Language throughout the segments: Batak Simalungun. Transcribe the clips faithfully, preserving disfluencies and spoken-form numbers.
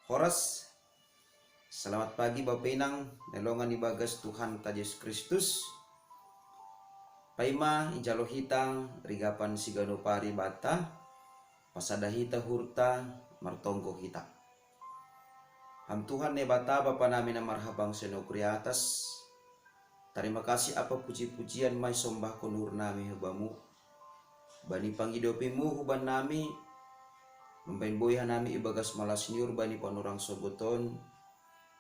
Horas. Selamat pagi Bapa Inang, nelongan ibagas Tuhan ta Yesus Kristus. Paima ijalo hita rigapan sigano pari bata, pasada hita hurta, martonggo hita. Ham Tuhan Nebata Bapa nami na marhabang senogri atas, tarima kasih apa puji-pujian mai sombahkon uhur nami hubamu. Bani pangidopimu huban nami, mambain boiha nami ibagas malas ni uhur bani panorang sogoton,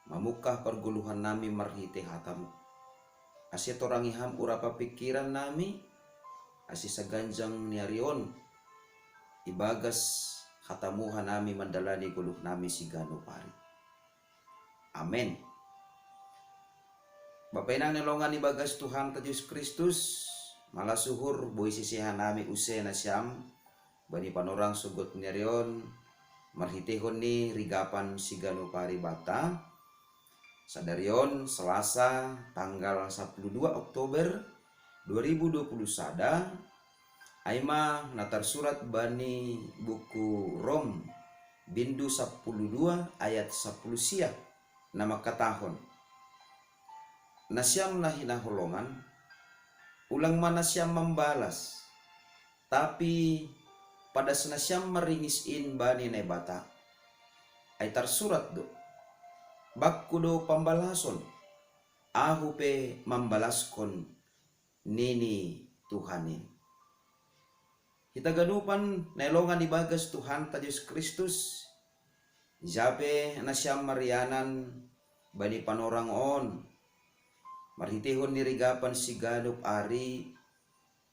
mamukah pargoluhan nami marhite hatamu. Ase torangi ham urapa pikiran nami, ase saganjang ni ari on, ibagas hatamu hanami mandalani goluh nami sigano pari. Amen. Bapa Inang nelongan ibagas Tuhan ta Yesus Kristus, malas uhur boi sese hanami use nasiam, bani panorang sogot ni ari on, marhitehon ni rigapan sigano pari bata, sadari on Selasa tanggal sapuluh dua Oktober dua ribu dua puluh sada, aima na tarsurat bani buku Rom, bindu sapuluh dua ayat sapuluh sia, na mangkatahon, nasiam na hinaholongan, ulang ma nasiam mambalas, tapi padas nasiam maringis in bani Naibata. Ai tarsurat do, bakku do pambalason, ahu pe mambalaskon, nini Tuhan in. Hita ganupan nelongan ibagas Tuhan ta Yesus Kristus, jape nasiam marianan bani panorang on, marhitehon ni rigapan siganup ari,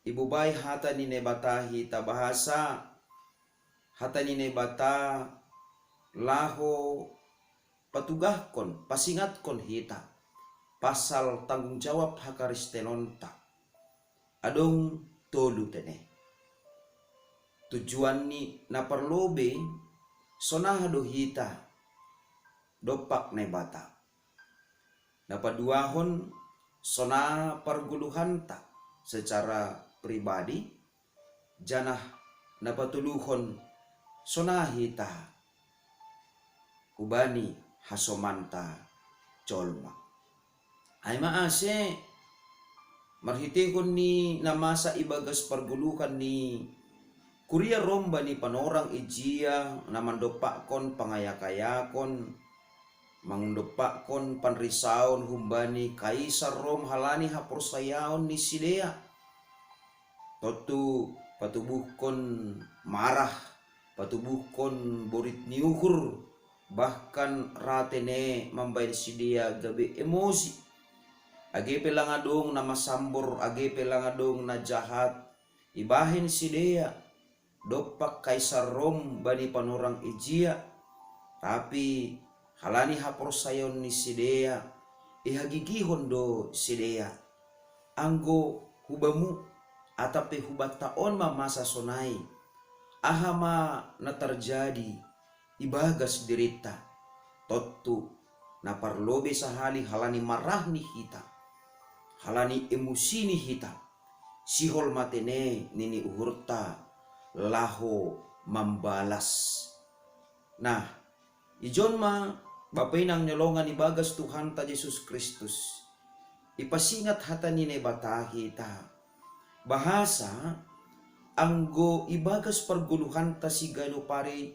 ibobai hata ni Naibata hita bahasa, hata ni Naibata laho patugahkon, pasingatkon hita pasal tanggung jawab hakaristenonta. Adong tolu tene. Tujuan ni na parlobe, sonaha do hita dompak Naibata. Na paduahon, sonaha pargoluhanta secara pribadi, janah na patoluhon, sonaha hita hubani hasomanta jolma. Aima ase marhitehon ni na masa ibagas pargoluhan ni kuria Rom bani panorang ijia na mandompakkon pangayak-ayakon, mandompakkon panrisaon humbani Kaisar Rom halani haporsayaon ni sidea. Tontu patubuhkon marah, patubuhkon borit ni uhur, bahkan ra tene mambahen sidea gabe emosi. Age pe lang adong na masambor, age pe lang adong na jahat ibahen sidea dompak Kaisar Rom bani panorang ijia, tapi halani haporsayaon ni sidea, ihagigihon do sidea. Anggo hubamu atap pe hubanta on ma masa sonai, aha ma na tarjadi ibagas dirinta? Tontu na parlobe sahali halani marah ni hita, halani emosi ni hita, sihol ma tene nini uhurta laho mambalas. Nah, ijon ma Bapa Inang ni longan ibagas Tuhanta Jesus Kristus, ipasingat hata ni Naibata hita. Bahasa, anggo ibagas pargoluhanta siganup ari,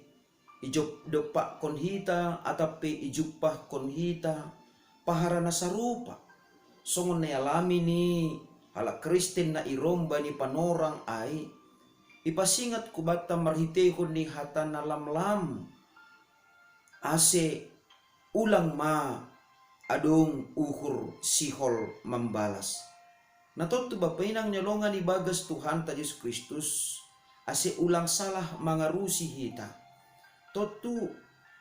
ijop-, dompakkon hita atap pe ijumpahkon hita pahara na sarupa songon na ialami ni halak Kristen na i Rom bani panorang ai, ipasingat hubanta marhiteihon ni hata na lamlam, ase ulang ma adong uhur sihol mambalas. Na tontu Bapa Inang ni longan ibagas Tuhanta Jesus Kristus, ase ulang salah mangarusi hita. Tontu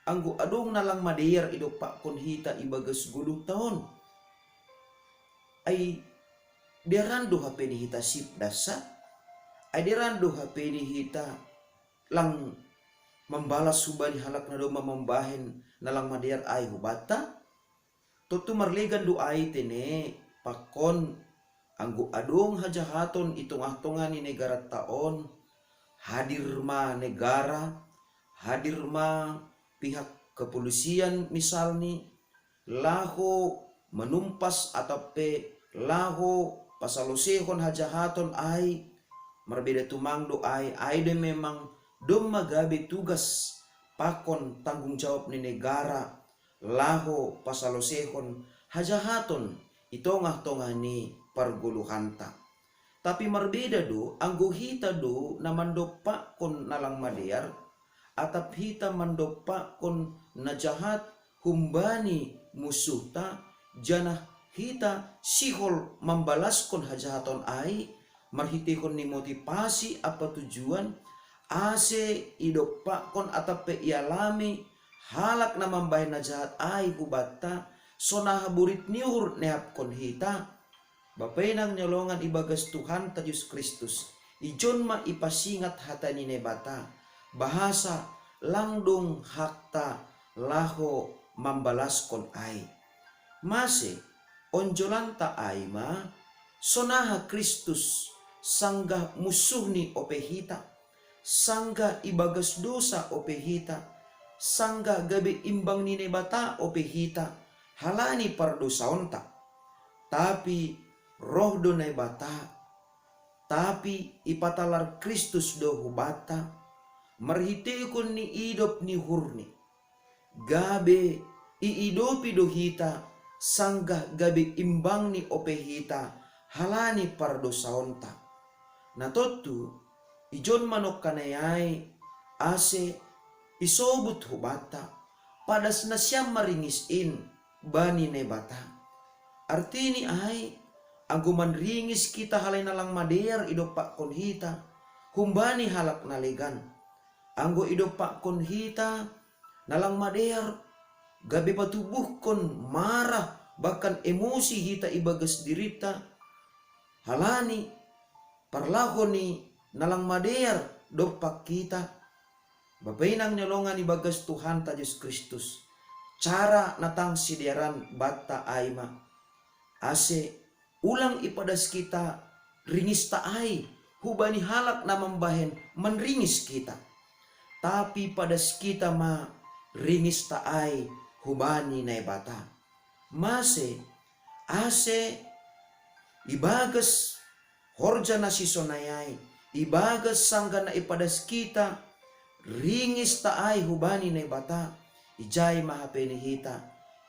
anggo adong na lang madear idompakkon hita ibagas goluhta on, ai dearan do hape ni hita sip dasa, ai dearan do hape ni hita lang mambalas hubani halak na domma mambahen na lang madear ai hubanta? Tontu marlegan do ai tene, pakkon anggo adong hajahaton i tongah-tongah ni negaranta on, hadir ma negara, hadir ma pihak kepolisian misalni, laho manumpas atau pe laho pasalosehon hajahaton ai, marbeda tumang do ai, ai do memang domma gabe tugas pakon tanggung jawab ni negara laho pasalosehon hajahaton i tongah-tongah ni pargoluhanta. Tapi marbeda do anggo hita do na mandompakkon na lang madear, atap hita mandompakkon na jahat humbani musuhta, janah hita sihol mambalaskon hajahaton ai marhitehon ni motipasi ampa tujuan, ase idompakkon atap pe ialami halak na mambahen na jahat ai hubanta, sonaha borit ni uhur neapkon hita. Bapa inang ni holongan ibagas Tuhanta Jesus Kristus, ijon ma ipasingat hata ni Naibata, bahasa lang dong hakta laho mambalaskon ai. Mase, onjolanta ai ma, sonaha Kristus sanggah musuhni ope hita, sanggah ibagas dosa ope hita, sanggah gabe imbang ni Naibata ope hita, halani pardosaonta. Tapi roh do Naibata, tapi ipatalar Kristus do hubanta, marhitehon ni idop ni uhurni. Gabe iidopi do hita, sanggah gabe imbangni ope hita, halani pardosaonta. Na tontu, ijon ma nongkanai ai, ase isobut hubanta, padas nasiam ma ringis in bani Naibata. Artini ai, anggo manringis hita halai na lang madear idompakkon hita, humbani halak na legan. Anggo idompakkon hita na lang madear, gabe patubuhkon marah bahkan emosi hita ibagas dirinta, halani parlaho ni na lang madear dompak hita. Bapa inang ni holongan ibagas Tuhanta Jesus Kristus, cara na tang sidearan banta ai ma, ase ulang ipadas hita ringista ai hubani halak na mambahen manringis hita. Tapi padas hita ma ringista ai hubani Naibata. Mase, ase ibagas horja na sisonai ai, ibagas sanggah na ipadas hita ringista ai hubani Naibata, ijai ma hape ni hita,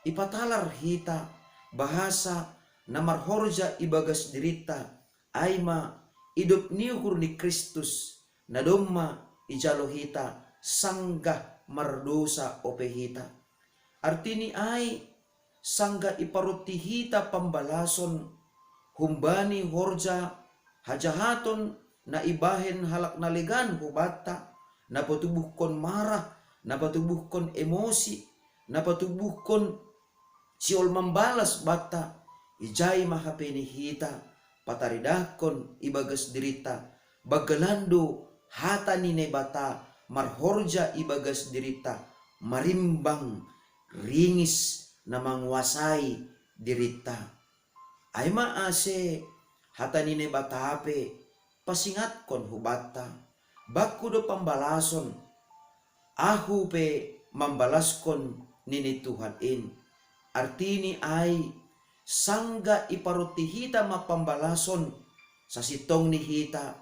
ipatalar hita, bahasa na marhorja ibagas dirinta, ai ma idop ni uhur ni Kristus, na domma ijalo hita sanggah mardosa ope hita. Artini ai, sanggah iparonti hita pambalason humbani horja hajahaton na ibahen halak na legan hubanta, na patubuhkon marah, na patubuhkon emosi, na patubuhkon sihol mambalas banta, ijai ma hape ni hita, pataridahkon ibagas dirinta, banggalan do hata ni Naibata marhorja ibagas dirinta, marimbang ringis na manguasai dirinta. Ai ma ase hata ni Naibata pe pasingatkon hubanta, bangku do pambalason, ahu pe mambalaskon, nini Tuhan in. Artini ai, sanggah iparonti hita ma pambalason, sasintongni hita,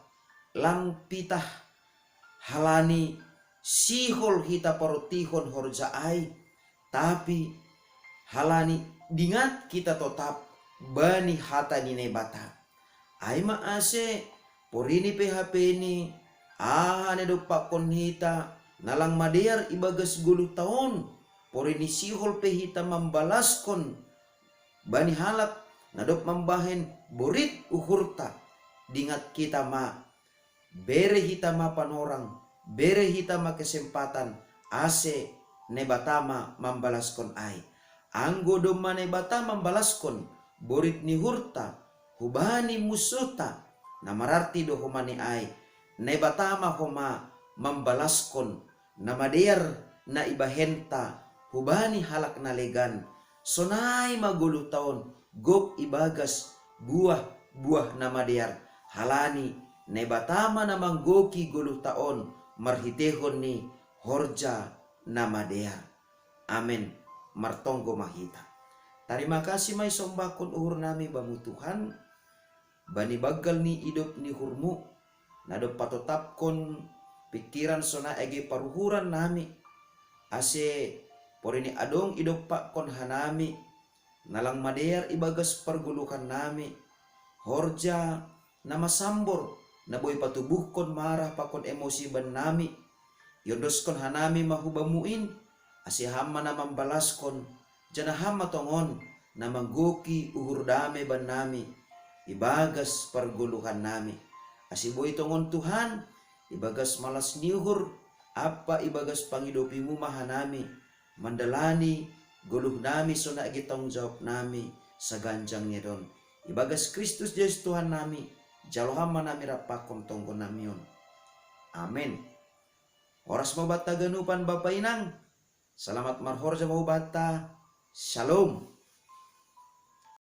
lang pitah halani sihol hita parontihon horja ai, tapi halani dingat hita totap bani hata ni Naibata. Ai ma ase, porini pe hape ni aha na idompakkon hita na lang madear ibagas goluhta on, porini sihol pe hita mambalaskon bani halak na dob mambahen borit uhurta, dingat hita ma, bere hita ma panorang, bere hita ma kesempatan, ase Naibata ma mambalaskon ai. Anggo domma Naibata mambalaskon borit ni uhurta hubani musuhta, na mararti do homa ni ai, Naibata ma homa mambalaskon na madear na ibahenta hubani halak na legan, sonai ma goluhta on gok ibagas buah-buah na madear, halani Naibata ma na manggoki goluhta on marhitehon ni horja na madear. Amen. Martonggo ma hita. Tarima kasih ma i sombakkon uhur nami Bamu Tuhan, bani banggal ni idop ni uhurMu, na dob patotapkon pingkiran sonai age paruhuran nami, ase porini adong idompakkon hanami, na lang madear ibagas pargoluhan nami, horja na masambor, na boi patubuhkon marah pakon emosi bannami, iondoskon hanami ma hu Bamu in, ase Ham ma na mambalaskon, janah Ham ma tongon na manggoki uhur dame bannami ibagas pargoluhan nami. Ase boi tongon Tuhan, ibagas malas ni uhur, ampa ibagas pangidopiMu ma hanami, mandalani goluh nami sonai age tanggung jawab nami saganjang ni adon. Ibagas Kristus Jesus Tuhan nami, jalo Ham ma nami rap pakon tonggo nami on. Amen. Horas ma banta ganupan Bapa Inang, salamat marhorja ma hu banta. Shalom.